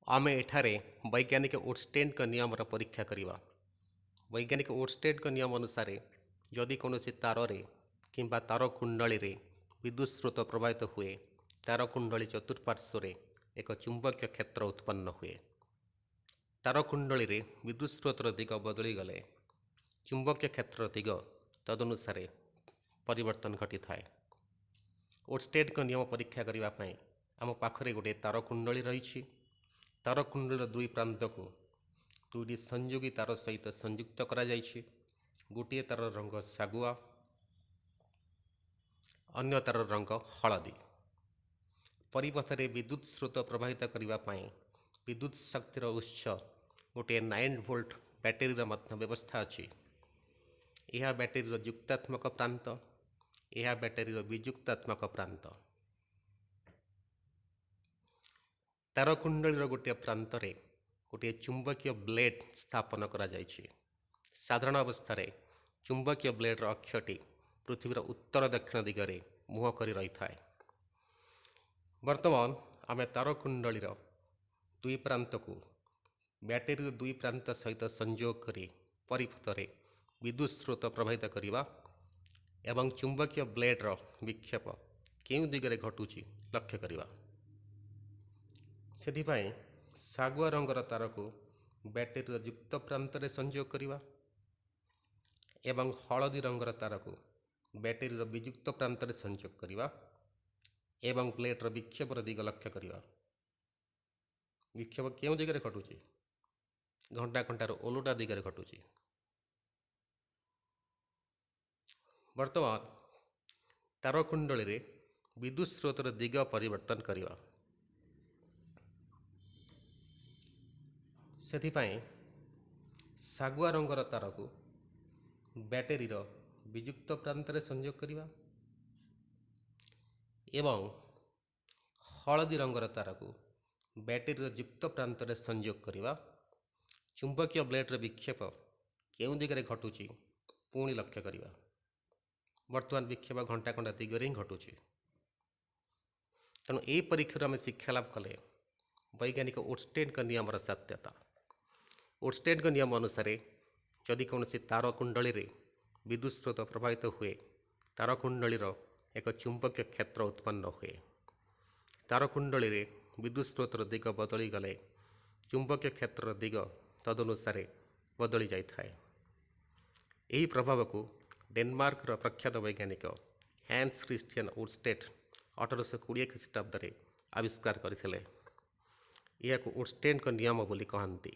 ଆମେ ଏଠାରେ ବୈଜ୍ଞାନିକ ଓର୍ଷ୍ଟେଡଙ୍କ ନିୟମର ପରୀକ୍ଷା କରିବା। ବୈଜ୍ଞାନିକ ଓର୍ଷ୍ଟେଡଙ୍କ ନିୟମ ଅନୁସାରେ ଯଦି କୌଣସି ତାରରେ କିମ୍ବା ତାର କୁଣ୍ଡଳୀରେ ବିଦ୍ୟୁତ୍ ସ୍ରୋତ ପ୍ରବାହିତ ହୁଏ, ତାର କୁଣ୍ଡଳୀ ଚତୁଃପାର୍ଶ୍ୱରେ ଏକ ଚୁମ୍ବକୀୟ କ୍ଷେତ୍ର ଉତ୍ପନ୍ନ ହୁଏ। ତାର କୁଣ୍ଡଳୀରେ ବିଦ୍ୟୁତ୍ ସ୍ରୋତର ଦିଗ ବଦଳିଗଲେ ଚୁମ୍ବକୀୟ କ୍ଷେତ୍ରର ଦିଗ ତଦନୁସାରେ ପରିବର୍ତ୍ତନ ଘଟିଥାଏ। ଓର୍ଷ୍ଟେଡଙ୍କ ନିୟମ ପରୀକ୍ଷା କରିବା ପାଇଁ ଆମ ପାଖରେ ଗୋଟିଏ ତାର କୁଣ୍ଡଳୀ ରହିଛି। ତାର କୁଣ୍ଡଳୀର ଦୁଇ ପ୍ରାନ୍ତକୁ ଦୁଇଟି ସଂଯୋଗୀ ତାର ସହିତ ସଂଯୁକ୍ତ କରାଯାଇଛି। ଗୋଟିଏ ତାରର ରଙ୍ଗ ଶାଗୁଆ, ଅନ୍ୟ ତାରର ରଙ୍ଗ ହଳଦୀ। ପରିପଥରେ ବିଦ୍ୟୁତ୍ ସ୍ରୋତ ପ୍ରବାହିତ କରିବା ପାଇଁ ବିଦ୍ୟୁତ୍ ଶକ୍ତିର ଉତ୍ସ ଗୋଟିଏ 9 ଭୋଲ୍ଟ ବ୍ୟାଟେରୀର ମଧ୍ୟ ବ୍ୟବସ୍ଥା ଅଛି। ଏହା ବ୍ୟାଟେରୀର ଯୁକ୍ତାତ୍ମକ ପ୍ରାନ୍ତ, ଏହା ବ୍ୟାଟେରୀର ବିଯୁକ୍ତାତ୍ମକ ପ୍ରାନ୍ତ। ତାର କୁଣ୍ଡଳୀର ଗୋଟିଏ ପ୍ରାନ୍ତରେ ଗୋଟିଏ ଚୁମ୍ବକୀୟ ବ୍ଲେଡ୍ ସ୍ଥାପନ କରାଯାଇଛି। ସାଧାରଣ ଅବସ୍ଥାରେ ଚୁମ୍ବକୀୟ ବ୍ଲେଡ୍ର ଅକ୍ଷଟି ପୃଥିବୀର ଉତ୍ତର ଦକ୍ଷିଣ ଦିଗରେ ମୁହଁ କରି ରହିଥାଏ। ବର୍ତ୍ତମାନ ଆମେ ତାର କୁଣ୍ଡଳୀର ଦୁଇ ପ୍ରାନ୍ତକୁ ବ୍ୟାଟେରୀର ଦୁଇ ପ୍ରାନ୍ତ ସହିତ ସଂଯୋଗ କରି ପରିପଥରେ ବିଦ୍ୟୁତ୍ ସ୍ରୋତ ପ୍ରବାହିତ କରିବା ଏବଂ ଚୁମ୍ବକୀୟ ବ୍ଲେଡ୍ର ବିକ୍ଷେପ କେଉଁ ଦିଗରେ ଘଟୁଛି ଲକ୍ଷ୍ୟ କରିବା। ସେଥିପାଇଁ ଶାଗୁଆ ରଙ୍ଗର ତାରକୁ ବ୍ୟାଟେରୀର ଯୁକ୍ତ ପ୍ରାନ୍ତରେ ସଂଯୋଗ କରିବା ଏବଂ ହଳଦୀ ରଙ୍ଗର ତାରକୁ ବ୍ୟାଟେରୀର ବିଯୁକ୍ତ ପ୍ରାନ୍ତରେ ସଂଯୋଗ କରିବା ଏବଂ ବ୍ଲେଡ୍ର ବିକ୍ଷେପର ଦିଗ ଲକ୍ଷ୍ୟ କରିବା। ବିକ୍ଷେପ କେଉଁ ଦିଗରେ ଘଟୁଛି? ଘଣ୍ଟା କଣ୍ଟାର ଓଲଟା ଦିଗରେ ଘଟୁଛି। ବର୍ତ୍ତମାନ ତାର କୁଣ୍ଡଳୀରେ ବିଦ୍ୟୁତ୍ ସ୍ରୋତର ଦିଗ ପରିବର୍ତ୍ତନ କରିବା। ସେଥିପାଇଁ ଶାଗୁଆ ରଙ୍ଗର ତାରକୁ ବ୍ୟାଟେରୀର ବିଯୁକ୍ତ ପ୍ରାନ୍ତରେ ସଂଯୋଗ କରିବା ଏବଂ ହଳଦୀ ରଙ୍ଗର ତାରକୁ ବ୍ୟାଟେରୀର ଯୁକ୍ତ ପ୍ରାନ୍ତରେ ସଂଯୋଗ କରିବା। ଚୁମ୍ବକୀୟ ବ୍ଲେଡ୍ର ବିକ୍ଷେପ କେଉଁ ଦିଗରେ ଘଟୁଛି ପୁଣି ଲକ୍ଷ୍ୟ କରିବା। ବର୍ତ୍ତମାନ ବିକ୍ଷେପ ଘଣ୍ଟା କଣ୍ଟା ଦିଗରେ ହିଁ ଘଟୁଛି। ତେଣୁ ଏହି ପରୀକ୍ଷାରୁ ଆମେ ଶିକ୍ଷା ଲାଭ କଲେ ବୈଜ୍ଞାନିକ ଓର୍ଷ୍ଟେଡଙ୍କ ନିୟମର ସତ୍ୟତା। ଓର୍ଷ୍ଟେଡଙ୍କ ନିୟମ ଅନୁସାରେ ଯଦି କୌଣସି ତାର କୁଣ୍ଡଳୀରେ ବିଦ୍ୟୁତ୍ ସ୍ରୋତ ପ୍ରବାହିତ ହୁଏ, ତାର କୁଣ୍ଡଳୀର ଏକ ଚୁମ୍ବକୀୟ କ୍ଷେତ୍ର ଉତ୍ପନ୍ନ ହୁଏ। ତାର କୁଣ୍ଡଳୀରେ ବିଦ୍ୟୁତ୍ ସ୍ରୋତର ଦିଗ ବଦଳିଗଲେ ଚୁମ୍ବକୀୟ କ୍ଷେତ୍ରର ଦିଗ ତଦନୁସାରେ ବଦଳି ଯାଇଥାଏ। ଏହି ପ୍ରଭାବକୁ ଡେନମାର୍କର ପ୍ରଖ୍ୟାତ ବୈଜ୍ଞାନିକ ହ୍ୟାନ୍ସ ଖ୍ରୀଷ୍ଟିଆନ ଓର୍ଷ୍ଟେଡ୍ 1820 ଖ୍ରୀଷ୍ଟାବ୍ଦରେ ଆବିଷ୍କାର କରିଥିଲେ। ଏହାକୁ ଓର୍ଷ୍ଟେଡଙ୍କ ନିୟମ ବୋଲି କହନ୍ତି।